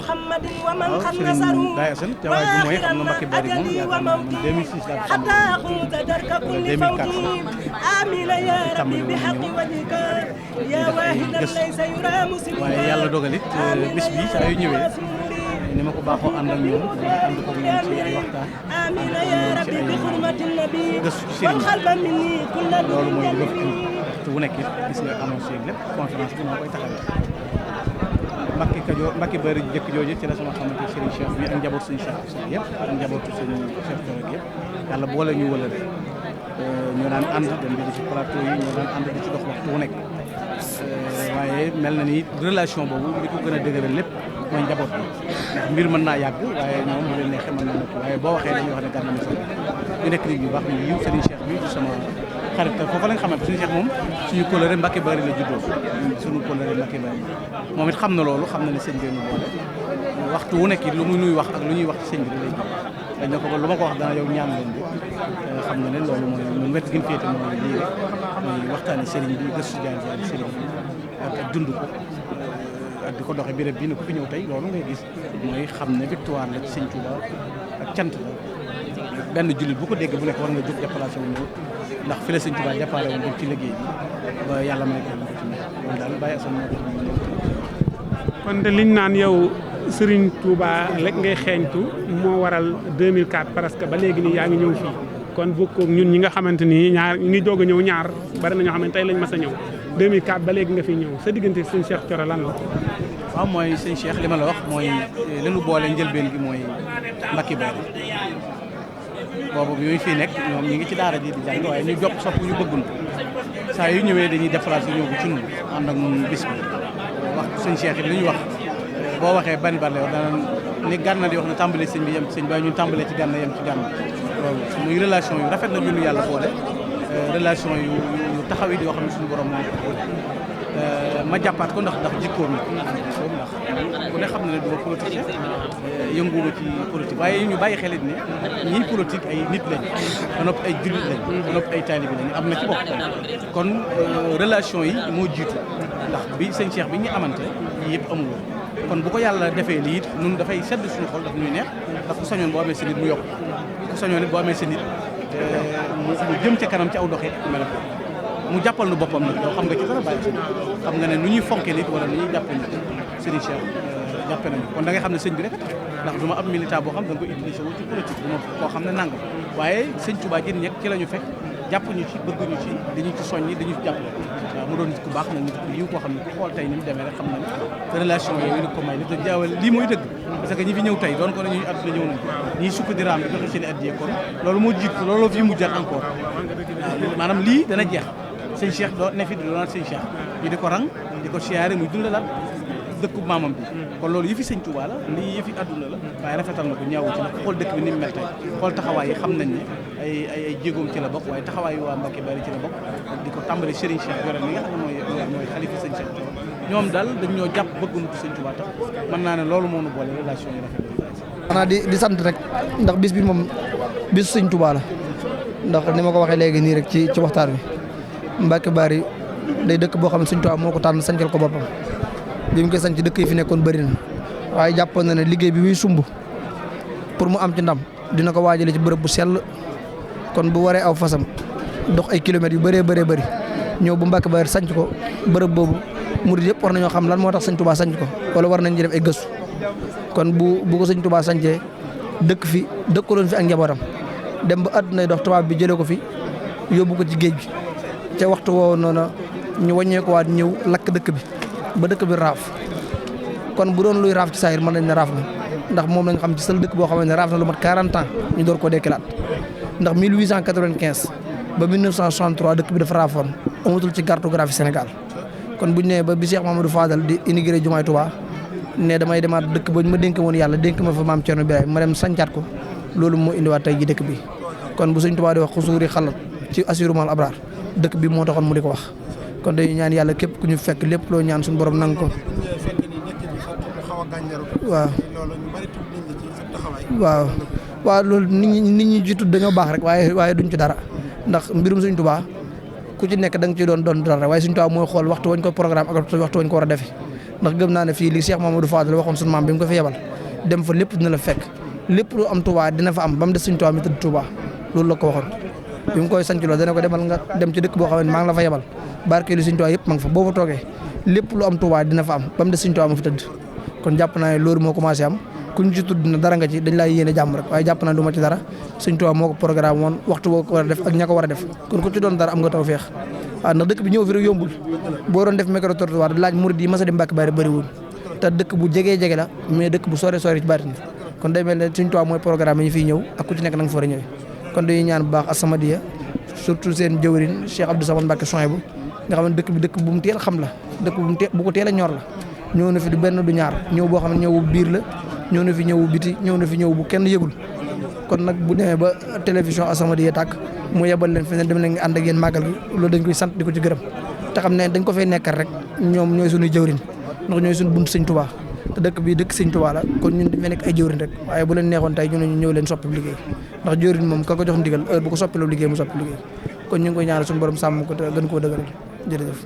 waaw Serigne Baye Assane teewaay bi mooy xam nga Mbacké Bari moom yaakaar naa man 2006 laa ko tàmbali wala 2004 ci tàmbali woon ñëw gëstu waaye yàlla dogal it bis bi saa yu ñëwee ni ma ko baaxoo ànd ak ñoom ànd ko ñoom ci ay waxtaan ànd ko ñoom ci ay gëstu ci Serigne loolu mooy li ma fi indi waxtu bu nekk it gis nga annoncé lépp conférence bi moo koy taxawee. Mbacké Bari jëkk jooju ci la sama xamante Serigne Cheikh bi ak njabootu Serigne Cheikh yëpp ak njabootu Serigne Cheikh Thioro yëpp yàlla boole ñu wëlale ñoo daan ànd dem di ci plateau yi ñoo daan ànd di ci dox waxtu wu nekk waaye mel na ni relation boobu li ko gën a dëgëral lépp mooy njaboot bi ndax mbir mën naa yàgg waaye ñoom bu leen neexee mën na nekk waaye boo waxee dañuy wax ne Gana Messere ñu nekk nit ñu baax ñu yiw Serigne Cheikh bi sama xarit foofu lañ xamante suñu Cheikh moom suñu kóllëre Mbacké Bari la juddoo suñu kóllëre Mbacké Bari moom it xam na loolu xam na ne sëñ bi ñu boole waxtu wu nekk lu muy nuy wax ak lu ñuy wax ci sëñ bi lay dañ ne ko ba lu ma ko wax dana yow ñaan leen bi xam nga ne loolu mooy ñun wet gi mu féete mooy lii rek muy waxtaane sëriñ bi gëstu jaar sëriñ bi ak dund ko ak di ko doxee béréb bi ne ku fi ñëw tey loolu ngay gis mooy xam ne victoire la ci sëñ Touba ak cant la benn jullit bu ko dégg bu nekk war nga jóg déplacé wu ñëw ndax fi la sëñ Touba déparé woon dem ci liggéey bi ba yàlla may ko ci nekk loolu daal Baye Assane moo ko kon de liñ naan yow Serigne Touba rek ngay xeeñtu moo waral 2004 parce que ba léegi nii yaa ngi ñëw fii kon bokkoog ñun ñi nga xamante ni ñaar ñu ngi doog a ñëw ñaar bari na ñoo xam ne tey lañ mas a ñëw 2004 ba léegi nga fi ñëw sa diggante sëñ Cheikh Thioro lan la. waaw mooy sëñ Cheikh li ma la wax mooy li nu boole njëlbeen gi mooy Mbacké Bari boobu bi muy fii nekk ñoom ñi ngi ci daara ji di jàng waaye ñu jokk sopp ñu bëggun saa yu ñëwee dañuy déplacé ñëw ko ci ñun ànd ak ñun bis bi wax sëñ Cheikh it li ñu wax boo waxee bari bari la wax dana ni Gana di wax ne tàmbalee sëñ bi yem ci sëñ bi waaye ñun tàmbalee ci Gana yem ci Gana loolu muy relation yu rafet na ñu nu yàlla boole relation yu taxaw yi yoo xam ne suñu borom moo ko boole ma jàppaat ko ndax jikkoom la ndax ku ne xam na ne duma politique yënguwuma ci politique waaye ñu bàyyi xelit ne ñii politique ay nit lañ ba noppi ay jullit lañ ba noppi ay taalibe lañ am na ci bopp kon relation yi moo jiitu ndax bi sëñ Cheikh bi ñu amante yii yëpp amul kon bu ko yàlla defee lii it ñun dafay sedd suñu xol daf ñuy neex ndax ku sañoon boo amee sa nit mu yokk ku sañoon it boo amee sa nit mu jëm ca kanam ci aw doxee mel mu jàppal nu boppam nag yow xam nga ci dara bàyyi xam nga ne nu ñuy fonke nit wala nu ñuy jàppe nit Serigne Cheikh jàppe nañu kon da ngay xam ne sëñ bi rek ndax du ma ab militant boo xam da nga ko utilisé wu ci politique du ma koo xam ne nangam waaye sëñ Touba jën ñekk ci la ñu fekk jàpp ñu ci bëgg ñu ci dañu ci soññi dañu ci jàppale waaw mu doon nit ku baax nag nit ku yiw koo xam ne ku xool tey ni mu demee rek xam nañ relation yooyu nag ko may nit a jaawal lii mooy dëgg parce que ñi fi ñëw tey doon ko ne ñuy àdduna ñëw nañ ñii sukk di raam di joxe seen addiya kon loolu moo jiitu looloo fi mujjaat encore maanaam lii dana jeex sëñ Cheikh doo ne fi di doonaat sëñ Cheikh ñu di ko rang di ko siyaare muy dundalaat dëkku maamam bi kon loolu yëfi sëñ Touba la lii yëfi àdduna la waaye rafetal na ko ñaawu ci nag xool dëkk bi ni mu mel tey xool taxawaay yi xam nañ ne ay jéegoom ci la bokk waaye taxawaay yi waa Mbacké Bari ci la bokk di ko tàmbali Serigne Cheikh Thioro mi nga xam ne mooy xalifa sëñ Cheikh Thioro ñoom daal dañ ñoo jàpp bëgguñu ko sëñ Touba tax mën naa ne loolu moo nu boole relation yi rafet xanaa di sant rek ndax bis bi moom bis sëñ Touba la ndax ni ma ko waxee léegi nii rek ci waxtaan wi Mbacké Bari day dëkk boo xam ne sëñ Touba moo ko tànn sancal ko boppam bi mu koy sanc dëkk yi fi nekkoon bëri na waaye jàppoon na ne liggéey bi muy sumb pour mu am ci ndam dina ko waajale ci bërëb bu sell kon bu waree aw fasam dox ay kilomètres yu bëree bëri ñëw bu Mbacké Bari sanc ko bërëb boobu murid yëpp war nañoo xam lan moo tax sëñ Touba sanc ko wala war nañ ci def ay gëstu kon bu ko sëñ Touba sancee dëkk fi dëkkaloon fi ak njabootam dem ba àddunay dox tubaab bi jëlee ko fi yóbbu ko ci géej gi ca waxtu woowu noonu ñu wàññee ko waat ñëw lakk dëkk bi ba dëkk bi raaf kon bu doon luy raaf ci saayir mën nañ ne raaf na ndax moom la nga xam ci sal dëkk boo xam ne raaf na lu mat 40 ans ñu door koo dekkilaat ndax 1895 ba 1963 dëkk bi dafa raafoon amatul ci cartographie Sénégal kon buñ nee ba bi Cheikh Mamadou Fadal di inauguré jumaay Touba ne damay demaat dëkk ba ñu ma dénk woon yàlla dénk ma fa maam Thierno Birahim ma dem sancaat ko loolu moo indiwaat tey ji dëkk bi kon bu sëñ Touba di wax xusuuri xalat ci assurement abraar dëkk bi moo taxoon mu di ko wax kon dañuy ñaan yàlla képp ku ñu fekk lépp loo ñaan suñu borom nang ko waaw loolu nit ñi ci tudd dañoo baax rek waaye duñ ci dara ndax mbirum Sëñ Tuubaa ku ci nekk da nga ci doon dara waaye Sëñ Tuubaa mooy xool waxtu wañ ko programme ak waxtu wañ ko war a defe ndax gëm naa ne fii li Cheikh Mamadou Fadal waxoon sunu maam bi mu ko fi yebal dem fa lépp dina la fekk lépp lu am Touba dina fa am ba mu des Sëñ Touba mi tëdd Touba loolu la ko waxoon bi mu koy sanc loolu dana ko demal nga dem ci dëkk boo xam ne maa ngi la fa yebal barkeelu Sëñ Touba yëpp ma nga fa boo fa toogee lépp lu am Touba dina fa am ba mu des Sëñ Touba ma fi tëdd kon jàpp naa ne loolu moo commencé am kuñ ci tudd na dara nga ci dañ laa yéene jàmm rek waaye jàpp naa du ma ci dara Sëñ Touba moo ko programme woon waxtu boo ko war a def ak ña ko war a def kon ku ci doon dara am nga taw feex waaw ndax dëkk bi ñëw fi rek yombul boo doon def micro trottoir laaj murid yi mas a dem Mbàkke Bari bëriwul te dëkk bu jege la mais dëkk bu sore ci baatin kon day mel ne Sëñ Touba mooy programme yi ñu fiy ñëw ak ku ci nekk na nga fa war a ñëwee kon dañuy ñaan bu baax As-Samadiyya surtout seen jëwriñ Cheikh Abdou Samad Mbacké Souhaïbou nga xam ne dëkk bi dëkk bu mu teel xam la dëkk bu ko teel a ñor la ñëw na fi du benn du ñaar ñëw boo xam ne ñëw bu biir la ñëw na fi ñëw bu biti ñëw na fi ñëw bu kenn yëgul kon nag bu demee ba télévision As-Samadiyya tàkk mu yebal leen fi ne dem leen ànd ak yéen màggal gi loolu dañ koy sant di ko ci gërëm te xam ne dañ ko fay nekkal rek ñoom ñooy suñu jëwriñ ndax ñooy suñu bunt Sëñ Touba te dëkk bi dëkk Sëñ Touba la kon ñun dañ fay nekk ay jëwriñ rek waaye bu leen neexoon tey ñu ne ñu ñëw leen soppi liggéey ndax jëwriñ moom ka ko jox ndigal heure bu ko soppiloo liggéey mu soppi liggéey kon ñu ngi koy ñaanal suñu borom sàmm ko te gën koo dëgëral jërëjëf